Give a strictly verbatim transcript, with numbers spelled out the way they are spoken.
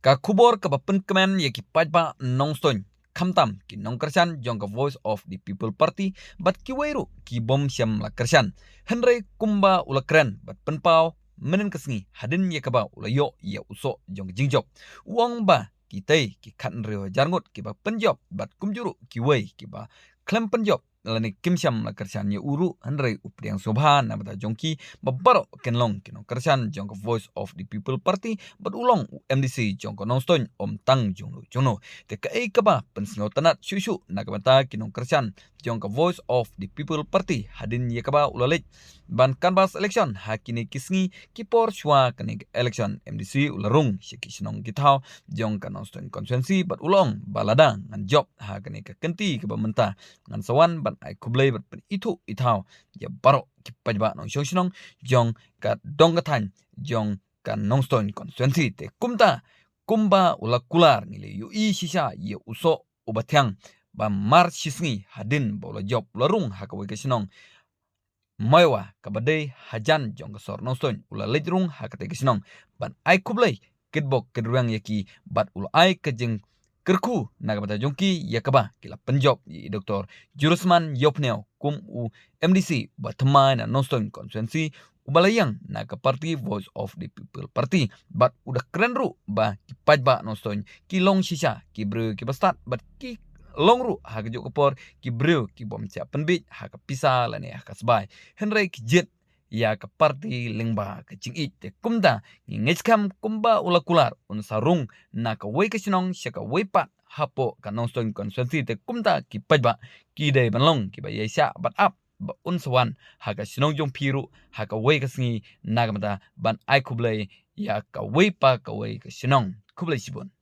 Ka khubor kaba pynkmen ïa ki paidbah Nongstoiñ, khamtam ki nongkyrshan jong ka Voice of the People Party bad kiwei ruh ki bym shym la kyrshan. Hynrei kumba u la kren bad pynpaw mynhynnin ka sngi hadien ïa kaba u la ïoh ïa u soh jong ka jingjop, u ong ba kitei ki khathynriew hajar ngut kiba pynjop bad kumjuh ruh kiwei kiba khlem pynjop lane kim shym la kyrshan ïa u ruh, hynrei u pdiang sngewbha na ka bynta jong ki ba baroh kin long ki nongkyrshan jong ka Voice of the People Party bad u long u M D C jong ka Nongstoiñ, ym tang jong no jong no. Te kaei kaba pynsngewtynnat shuh shuh na ka bynta ki nongkyrshan jong ka Voice of the People Party hadien ïa kaba u la leit ban canvass election ha kine ki sngi ki por shuwa kane ka election M D C, u la rung sha ki shnong ki thaw jong ka Nongstoiñ constituency bad u la ong ba lada ngan jop ha kane ka kynti kaba mynta, ngan sa wan ban ai khublei bad pynithuh ithaw ïa baroh ki paidbah nongshong shnong jong ka dong ka thaiñ jong ka Nongstoiñ constituency. Te kumta, kumba u la kular, ngi la ïohi shisha ïa u soh uba thiang ba mar shi sngi hadien ba u la jop, u la rung ha kawei ka shnong Maiwa kaba dei hajan jong ka sor Nongstoiñ, u la leit rung ha katei ka shnong ban ai khublei kitbok kitrwiang ïa ki bad u la ai ka jingkyrkhu na ka bynta jong ki ïa kaba ki la pynjop ïa i Doktor Jurusman Ïewphniaw kum u M D C uba thymmai na Nongstoiñ constituency, uba la ïeng na ka party Voice of the People Party. Bad u da kren ruh ba ki paidbah Nongstoiñ ki long shisha ki briew kiba stad bad ki long ruh ha kajuh ka por ki briew ki bym shah pynbiej ha ka pisa lane ha ka sbai, hynrei ki jied ïa ka party lyngba ka jingïeit. Te kumta, ngi ngeit skhem kumba u la kular, un sa rung na kawei ka shnong sha kawei pat hapoh ka Nongstoiñ constituency. Te kumta ki paidbah ki dei ban long kiba ïaishah bad ap ba un sa wan ha ka shnong jong phi ruh ha kawei ka sngi na ka bynta ban ai khublei ïa kawei pa kawei ka shnong. Khublei shibun.